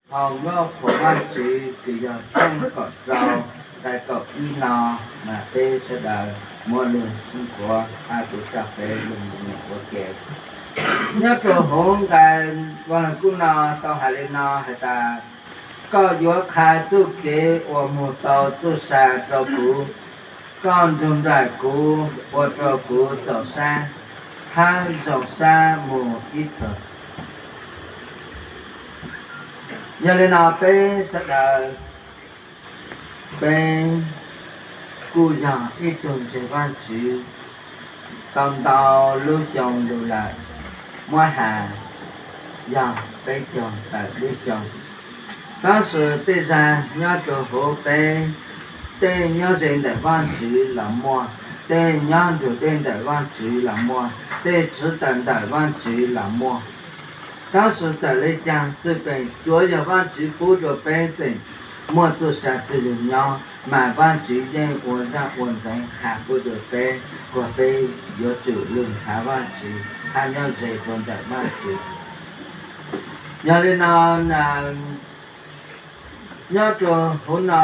Thaum nyob qhuas Vajtswv ces yog tshooj kaum rau nqai kaum ib no, mas peb sawv daws muab lug sib qhuas, kuv coj peb lug mus ua ke. Nyob rau hauv nqai Vaj Lug Kub no tau hais li no hais tas, koj yuav qha txuj kev uas mus tau txuj sa rau kuv, koj nrug nraim kuv ua rau kuv txaus sab hab zoo sab mus ib txhis. Yog li no peb sawv daws, peb kuj yog ib tug ntseeg Vajtswv tau ntau lub xyoo lug lawm, muab has yog peb caug tawm lub xyoo. Tab sis tej zag nyob rau hauv peb, tej nyob ze ntawm Vajtswv los muaj, tej nyob nrug dej ntawm Vajtswv los muaj, tej tsi tawm ntawm Vajtswv los muaj. Tab sis tawm le caag xwb pes tsuav yog Vajtswv pub rau peb tseem muaj txuj sa twg lug nyob, mas Vajtswv yeej ua zaj ua ntxeev has pub rau peb, kuas peb yuav tsum lug nrhav Vajtswv hab nyob ze rau ntawm Vajtswv. Yog li no, nyob rau huv no,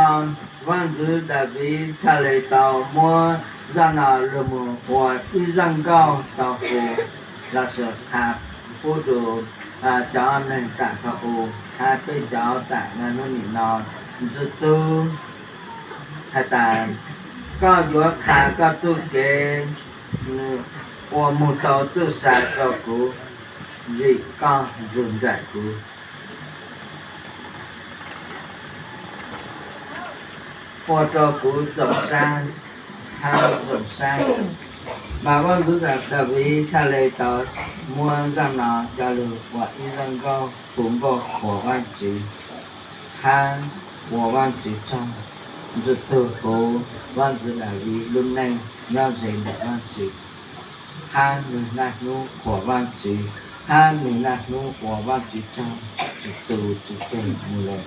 Vaajntxwv Daviv txhaj le tau muab zaj no lug moog ua ib zaj nkauj tau hu, lossis qha pub rau cov neeg tam tau hu, hab peb cov tam naj nub nim no ntxwg txug has tas, koj yuav qha koj txuj kev uas moog tau txuj sa rau kuv, vim koj nrug nraim kuv ua rau kuv txaus sab hab zoo sab. Mas Vaajntxwv Daviv txhaj le tau muab zaj no coj lug ua ib zaj nkauj hu nkauj qhuas Vaajtswv hab ua Vaajtswv tsaug, ntxwg txug huv Vaajntxwv Daviv lub neej nyob ze ntawm Vaajtswv, hab nwg naj nub qhuas Vaajtswv, hab nwg naj nub ua Vaajtswv tsaug tsi tu tsi tseg moog le.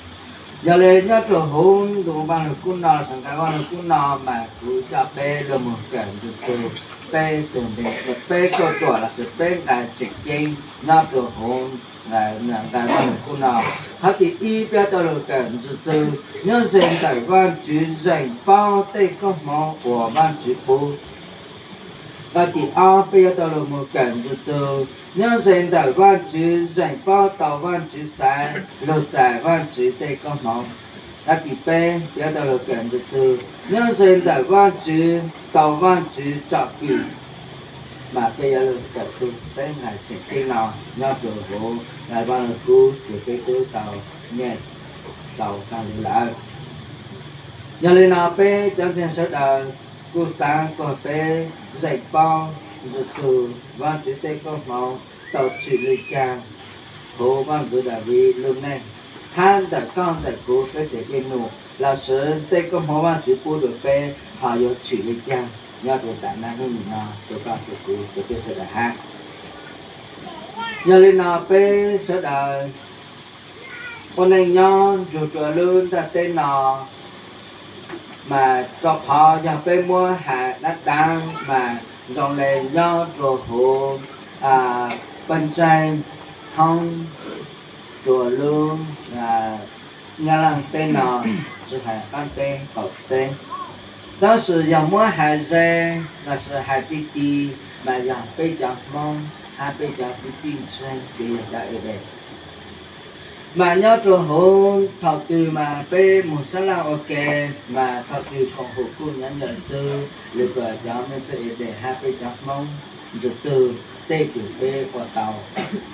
Yog le nyob rau huv ntu Vaaj Lug Kub no, sau nqai Vaaj Lug Kub no, mas kuv coj peb lug moog kawm ntxwg txug peb tug npe, peb kauj ruam lossis peb nqai tseem ceeb nyob rau huv nqai Vaaj Lug Kub no. Qhov thib ib peb yuav tau lug kawm ntxwg txug nyob ze ntawm Vaajtswv zeem paub tej koob hmoov uas Vaajtswv pub. Qhov thib ob peb yuav tau lug moog kawm ntxwg txug nyob ze ntawm Vaajtswv zeem paub tau Vaajtswv xaiv lug txais Vaajtswv tej koob hmoov. Qhov thib peb peb yuav tau lug kawm ntxwg txug nyob ze ntawm Vaajtswv tau Vaajtswv tsom kwm. Mas peb yuav lug kawm txug peb nqai tseem ceeb no nyob rau huv nqai Vaaj Lug Kub ces peb tub tau nyeem tau taag le lawm. Yog le no peb cov ntseeg sawv daws kuj xaav kuas peb zeem paub ntxwg txug Vaajtswv tej koob hmoov tau tshwm le caag huv Vaajntxwv Daviv lub neej, hab ntawm koj ntawm kuv peb teg dej num lossis tej koob hmoov Vaajtswv pub rau peb ho yuav tshwm le caag nyob rau tam naj nub nim no rau koj rau kuv rau peb sawv daws hab. Yog le no peb sawv daws ua neej nyob nrug rua lub ntaaj teb no, mas rua qhov yog peb muab has dlaab dlaav mas zoo le nyob rua huv pawg ntseeg thoob rua lub nyab laaj teb no, tsi has qaab teb qaum teb. Tab sis yog muab has ze lossis has ti ti, mas yog peb cov Hmoob hab peb cov kwv tij ntseeg, ces yog cov Ede. Mas nyob rua huv thaum twg mas peb moog sab laj ua ke, mas thaum twg koom haum kuj nyob ncaim txug le kuas cov mej txwj Ede hab peb cov Hmoob ntxwg txug tej kws peb ua tau,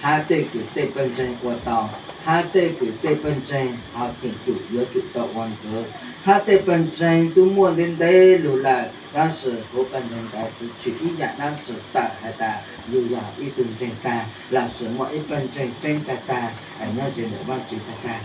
hab tej kws tej pawg ntseeg ua tau, hab tej kws tej pawg ntseeg ho tseem tsum yuav tsum tau ua ntxiv, hab tej pawg ntseeg tub muaj ntev ntev lug lawm, tab sis huv pawg ntseeg ntawd tsi tshwm ib yaam dlaab tsi tawm has tas yug yog ib tug ntseeg taag lossis muaj ib pawg ntseeg tseeb taag taag nyob ze ntawm Vaajtswv taag taag.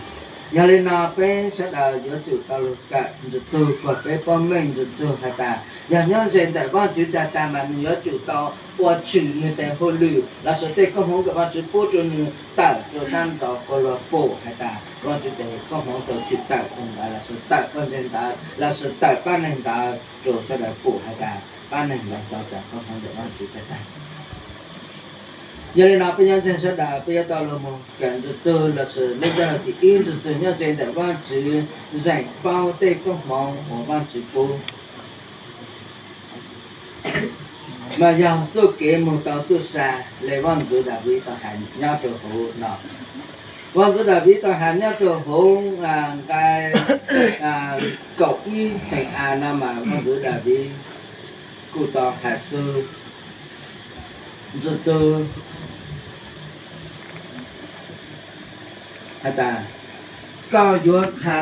Yog le no peb sawv daws yuav tsum tau lug kawm ntxwg txug kuas peb paub meej ntxwg txug has tas yog nyob ze ntawm Vaajtswv taag taag mas nwg yuav tsum tau ua tshwm nwg tes hauj lwm lossis tej koob hmoov kws Vaajtswv pub rua nwg tawm rua sab nraud kuas luag pum has tas Vaajtswv tes koob hmoov tau tshwm tawm tug ntawd lossis tawm pawg ntseeg ntawd lossis tawm pab neeg ntawd rua sawv daws pum has tas pab neeg ntawd tau txais koob hmoov ntawm Vaajtswv taag taag. Yog li no peb nyob ntseeg sawv daws peb yuav tau los mus kawm ntxwg txug los sis lub ntsiab lus tim ib ntxwg txug nyob ze ntawm Vaajtswv zeem paub tej koob hmoov uas Vaajtswv pub. Mas yog txuj kev moog tau txuj sa le Vaajntxwv Daviv tau has nyob rua huv no. Vaajntxwv Daviv tau has nyob rua huv nqai kaum ib teem a no mas Vaajntxwv Daviv kuj tau has txug ntxwg txug has tas, koj yuav qha